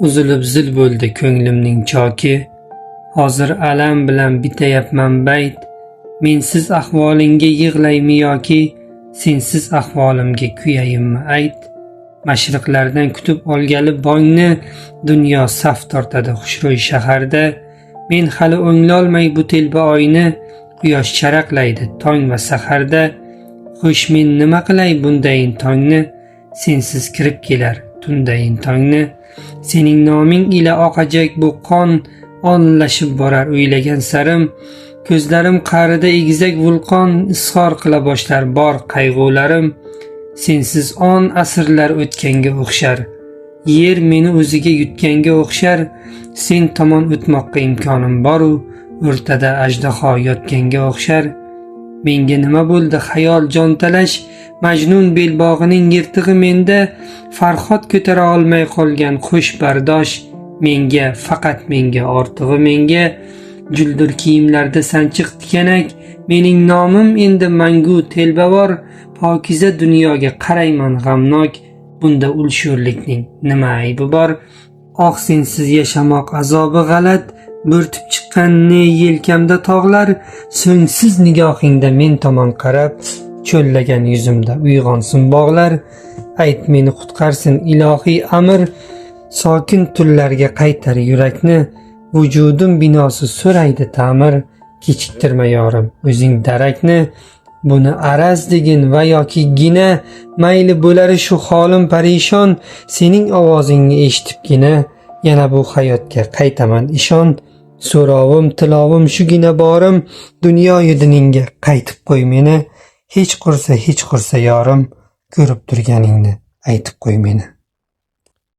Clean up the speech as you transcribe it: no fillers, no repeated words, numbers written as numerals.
Uzilib zil bo'ldi ko'nglimning choki. Hozir alam bilan bitayapman bayt. Mensiz ahvolingga yig'laymi yoki sensiz ahvolimga kuyayinmi ayt. Mashriqlardan kutib olgali bongni dunyo saf tortadi xushro'y shaharda. Men hali o'nglolmay bu telba oyni quyosh charaqlaydi tong va saharda. Xo'sh, men nima qilay bundayin tongni, sensiz kirib kelar tundayin tongni. Sening noming ila oqajak bu qon onlashib borar o'ylagan sarim. Ko'zlarim qa'rida egizak vulqon izhor qila boshlar bor qayg'ularim. Sensiz on asrlar o'tganga o'xshar, yer meni o'ziga yutganga o'xshar. Sen tomon o'tmoqqa imkonim boru, o'rtada ajdaho yotganga o'xshar. Menga nima bo'ldi xayol jontalash, Majnun belbog'ining yirtig'i menda. Farhod ko'tara olmay qolgan qo'sh bardosh menga, faqat menga, ortig'i menga. Juldur kiyimlarda sanchiq tikanak, mening nomim endi mangu telbavor. Pokiza dunyoga qarayman g'amnok, bunda ul sho'rlikning nima aybi bor? Oh, sensiz yashamoq azobi g'alat, bo'rtib chiqqan ne yelkamda tog'lar. So'ngsiz nigohingda men tomon qarab, cho'llagan yuzimda uyg'onsin bog'lar. Ayt, meni qutqarsin ilohiy amr, sokin tunlarga qaytar yurakni. Vujudim binosi so'raydi ta'mir, kechiktirma yorim o'zing darakni. Buni araz degin va yoki gina, mayli bo'lari shu holim parishon. Sening ovozingni eshitibgina yana bu hayotga qaytaman, ishon. So'rovim, tilovim shugina borim, dunyo yudiningga qaytib qo'y meni. Hech qursa, hech qursa yorim, ko'rib turganingni aytib qo'y meni.